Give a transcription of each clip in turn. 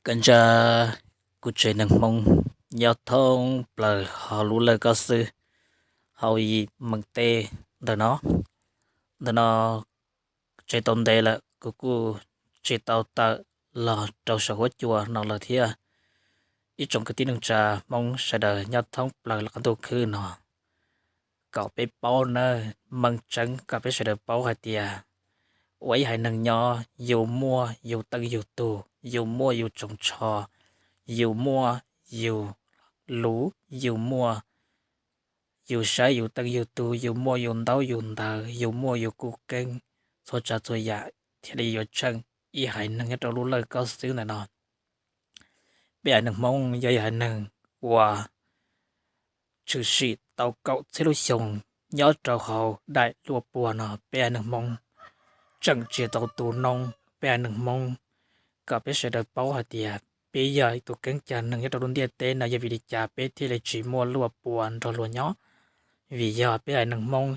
Koj ntsa, kuv tsev neeg Hmoob nyob thoob plaws hauv lub lawj koj xwb, hauv yim meem teb ntawm no. Ntawm no tsev tau ntev lawm kuv kuj tsis tau tawm los rau saum huab cua no lawm thiab. Ib tsoom kwv tij neej tsa Hmoob sawv daws nyob thoob plaws lub qab ntuj khwb no, kom peb paub nawb, meej tseeb kom peb sawv daws paub hais tias ua ib haiv neeg nyob yus muaj yus teej yus tug, yus muaj yus tsoos tsho, yus muaj yus luv, yus muaj yus saib yus teej yus tug, yus muaj yus ntaub yus ntawv, yus muaj yus kuj keeb, txhua tsav txhua yam thiaj li yuav tsheej ib haiv neeg nyob rau lub lawj koj xwb ntawm no. Peb haiv neeg Hmoob yog ib haiv neeg uas tshwm sim tau kaum txhiab lub xyoo nyob rau hauv daim luaj puag no, peb haiv neeg Hmoob tseem tsis tau tu noob. Peb haiv neeg Hmoob, kom peb sawv daws paub hais tias peb yog ib tug keeb cag neeg nyob rau lub ntiaj teb no, yog vim li cas peb thiaj li tsis muaj luaj puas nrog luag nyob? Vim yog peb haiv neeg Hmoob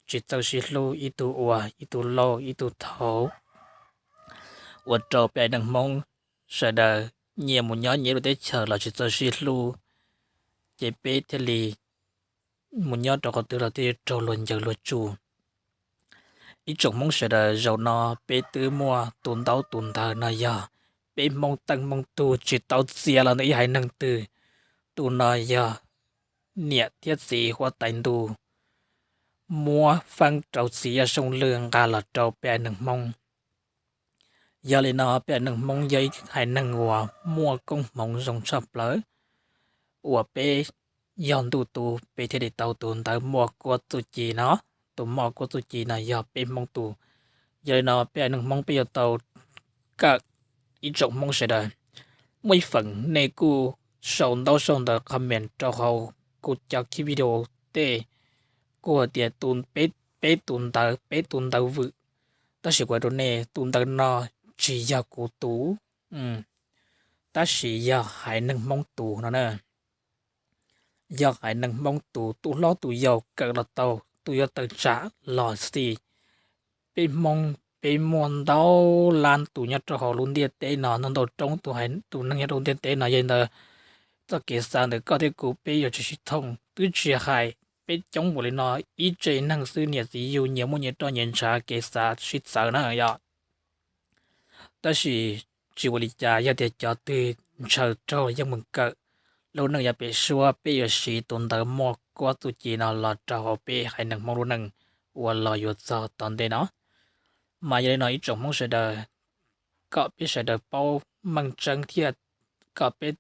tsis txawj sib hlub, ib tug ua ib tug laug ib tug thaud, ua rau peb haiv neeg Hmoob sawv daws nyias mus nyob nyias lub teb chaws los tsis txawj sib hlub, ces peb thiaj li mus nyob rau qhov twg los thiaj raug luag ncaws luag tsuj. Ib tsoom Hmoob sawv daws, zaum no peb twb muaj tus ntaub tus ntawv no yog peb Hmoob teej Hmoob tug tsis tau txiav los ntawm ib haiv neeg twg. Tus no yog niam thiab txiv huab tais ntuj muab feeb rau txiv yawg Sooj Lwj nqa los rau peb haiv neeg Hmoob. Yog li no peb haiv neeg Hmoob yog ib haiv neeg uas muaj koob hmoov zoo tshaj plaws, uas peb yog ntuj tus peb thiaj li tau tus ntawv Muaj Kuab Txuj Ci no. Tus Muaj Kuab Txuj Ci no yog peb Hmoob tus. Yog li no peb haiv neeg Hmoob peb yuav tau kawm, ib tsoom Hmoob sawv daws. Muaj ib feem nej kuj sau ntaub sau ntawv comment rau hauv kuv cov clip video tej, kuj hais tias peb tus ntawv, peb tus ntawv vwm, tab sis kuv hais rau nej tus ntawv no tsis yog kuv tus, tab sis yog haiv neeg Hmoob tus no na. Yog haiv neeg Hmoob tus, tus hlob tus yau kawm los tau, tus yuav tawm tsam los xij. Peb Hmoob peb muaj ntau lab tus nyob rau hauv lub ntiaj teb no, ntau ntau roob tus neeg nyob rau ntiaj teb no. Yog li ntawd txoj kev xav ntawm koj thiab kuv peb yuav tsis sib thooj, twb tsis hais peb coob npaum li no, ib tsev neeg xwb niam txiv yug nyias muaj nyias roj nyias ntshav, kev xav sib txawv na yom. Tab sis tsis ua li cas, yog tias cov twg ntshaw raug yeej meem kawm, lub neej yav pem suab peb yuav siv tus ntawv Muaj Kuab Txuj Ci no los rau hauv peb haiv neeg Hmoob lub neej uas los yuav txog tom ntej no. Mas yog li no ib tsoom Hmoob sawv daws, kom peb sawv daws paub meej tseeb thiab kom peb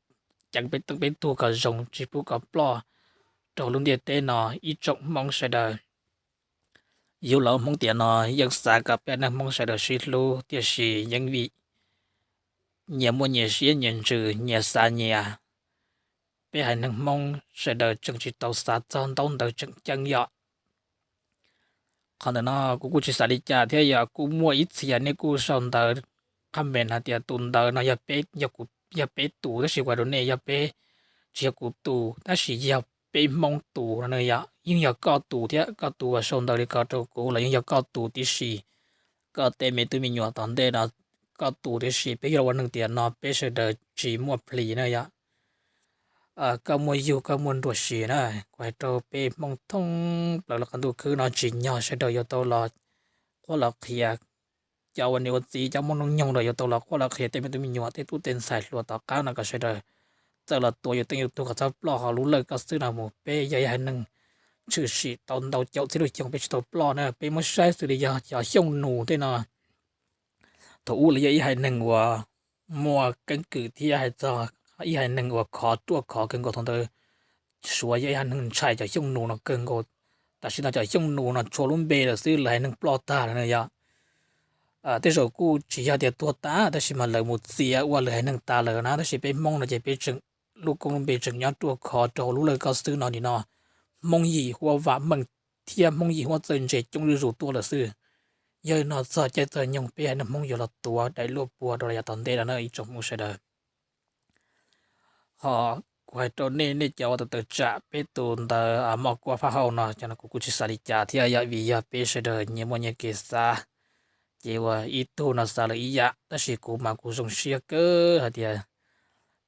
ceev peb teej peb tug kom zoo, tsis pub kom ploj rau lub ntiaj teb no ib tsoom Hmoob sawv daws. Yus los Hmoob tiam no yeej xav kom peb haiv neeg Hmoob sawv daws sib hlub, tiam sis yeej vim nyias muaj nyias siab nyias ntsws, nyias xav nyias. Peb haiv neeg Hmoob sawv daws tseem tsis tau xav txog ntaub ntawv tseem ceeb yom. Qhov ntawm no kuv kuj tsis xav li cas thiab, yog kuj muaj ib txhia nej kuj sau ntawv comment hais tias tus ntawv no yog peb, yog peb tus, tab sis kuv hais rau nej yog peb, tsis yog kuv tus, tab sis yog peb Hmoob tus no na yom. Yeej yog koj tus thiab, koj tus uas sau ntawv li ko rau kuv los yeej yog koj tus tib si. Koj tej me tub me nyuam tom ntej no koj tus tib si. Peb yog ua neeg tiam no peb sawv daws tsis muaj plis na yom. Koj muaj yug koj muaj nruas si na. Kuv hais rau peb Hmoob thoob plaws lub qab ntuj khwb no tsim nyog sawv daws yuav tau los qhuab los qhia. Cov ua niam ua txiv cov muaj hnub nyoog los yuav tau los qhuab los qhia tej me tub me nyuam, tej tub tej ntxhais hluas tom qab no kom sawv daws txawj los tuav yus teej yus tug kom txhob ploj hauv lub lawj koj xwb no mus. Peb yog ib haiv neeg tshwm sim tau ntau caum txhiab lub xyoo peb tsis tau ploj na. Peb muab saib xws li yog cov Xyooj Nus tej no. Thaum ub los yog ib haiv neeg uas muaj keeb kwm thiab hais txog ib haiv neeg uas khov ruaj khov kawg nkaus. Thaum ntawd Suav yog ib haiv neeg ntshai cov Xyooj Nus no kawg nkaus. Tam sim no cov Xyooj Nus no tshuav lub npe lawm xwb, lawv haiv neeg ploj tag lawm na yom. Tej zaum kuj tsis yog tias tuag tas, tab sis mas lawv mus txiav ua lawv haiv neeg tas lawm na. Tab sis peb Hmoob no ces peb tseem lub koob lub npe tseem nyob ruaj khov rau hauv lub lawj koj xwb no nim no. Hmoob yim huab vam meej thiab Hmoob yim huab txawj ntse coob zuj zus tuaj lawm xwb. Yog li no txog caij txog nyoog peb haiv neeg Hmoob yuav los tuav daim luaj puag rau yav tom ntej no na ib tsoom Hmoob sawv daws. Ho kuv hais rau nej, nej cov uas tawm tawm tsam peb tus ntawv Moj Kuab Fab Hau no, cov no kuv kuj tsis xav li cas thiab, yog vim yog peb sawv daws nyias muaj nyias kev xav, ces uas ib tug no xav lawm ib yam, tab sis kuv mas kuv zoo siab kawg hais tias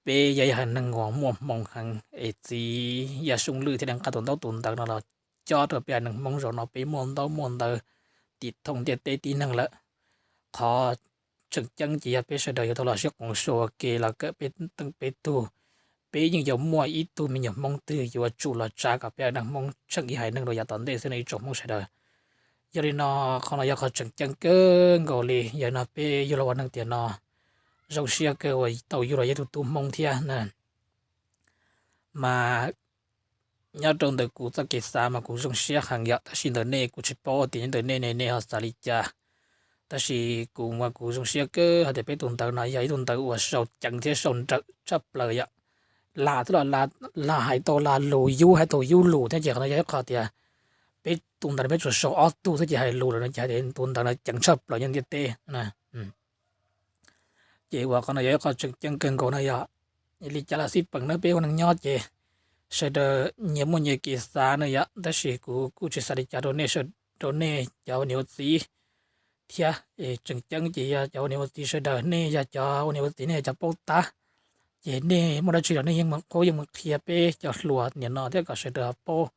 peb yog ib haiv neeg uas muaj hmoo heev es txiv Yaj Xyooj Lwj thiaj li nqa tus ntaub tus ntawv no los cob rau peb haiv neeg Hmoob zaum no peb muaj ntaub muaj ntawv tim thooj ntiaj teb tib neeg lawm. Qhov tseem ceeb ces yog peb sawv daws yuav tau los sib qoom sua ua ke los kawm peb teej peb tug. Peb yeej yuav muaj ib tug me nyuam Hmoob twg yuav tsum los tsa kom peb haiv neeg Hmoob tsheej ib haiv neeg rau yav tom ntej xwb no ib tsoom Hmoob sawv daws. Yog li no, qhov no yog qhov tseem ceeb kawg nkaus li. Yog li no peb yug los ua neeg tiam no zoo siab kawg uas tau yug los yog ib tug tub Hmoob thiab na. Mas nyob rau ntawm kuv txoj kev xav mas kuv zoo siab heev yom, tab sis ntawm nej kuv tsis paub tias nyob ntawm nej ne nej ho xav li cas. Tab sis kuv mas kuv zoo siab kawg hais tias peb tus ntawv no yog ib tug ntawv uas sau ceev thiab sau nrawm tshaj plaws yom. Lag twb los lag hais tau lag lus, yub hais tau yub lus thiab, ces qhov no yog ib qho tias peb tus ntawv no peb tsuas sau ob tug xwb ces hais lus lawm no ces hais tias tus ntawv no ceev tshaj plaws nyob ntiaj teb. Ces uas qhov no yog ib qho tseem ceeb kawg nkaus no yog. Li cas los xij peem na, peb ua neeg nyob ces sawv daws nyias muaj nyias kev xav na yom, tab sis kuv kuj tsis xav li cas rau nej, rau nej cov ua niam ua txiv thiab. Tseem ceeb ces yog cov ua niam ua txiv sawv daws, nej yog cov ua niam ua txiv, nej yog cov paub tab, ces nej muaj dab tsi los nej yeej mus qhuab yeej mus qhia peb cov hluas nim no thiab kom sawv daws ho paub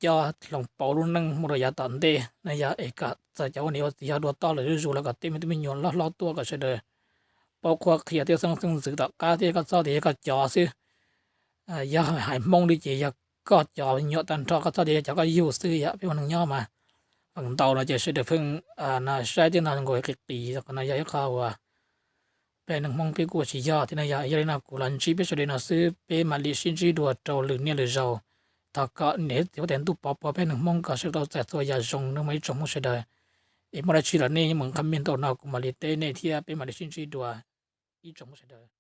coj hloov pauv lub neej mus rau yav tom ntej na yog. Es kom txawm cov ua niam ua txiv ho dua toj lawm zuj zus los kom tej me tub me nyuam loj hlob tuaj kom sawv daws paub qhuab qhia tej xeeb xeeb ntxwv tom qab thiab. Koj txhob tias yog koj cov xwb, yog haiv Hmoob li ces yog koj cov me nyuam tag nrho, koj txhob tias yog cov koj yug xwb yom. Peb ua neeg nyob mas feem ntau no ces sawv daws pheej saib tej no nkaus qis qis, qhov no yog ib qho uas peb neeg Hmoob peb kuj ua tsis yog thiab na yog. Yog li no kuv los ntsib peb sawv daws no xwb, peb mam li sib ntsib dua rau lwm niaj lwm zaus. Thov kom niam thiab txiv huab tais ntuj pov pov peb neeg Hmoob kom sawv daws tau txais txhua yam zoo nawb mog ib tsoom Hmoob sawv daws. Es muaj dab tsi los nej yeej mus comment rau no kuv mam li teb nej thiab peb mam li sib ntsib dua ib tsoom Hmoob sawv daws.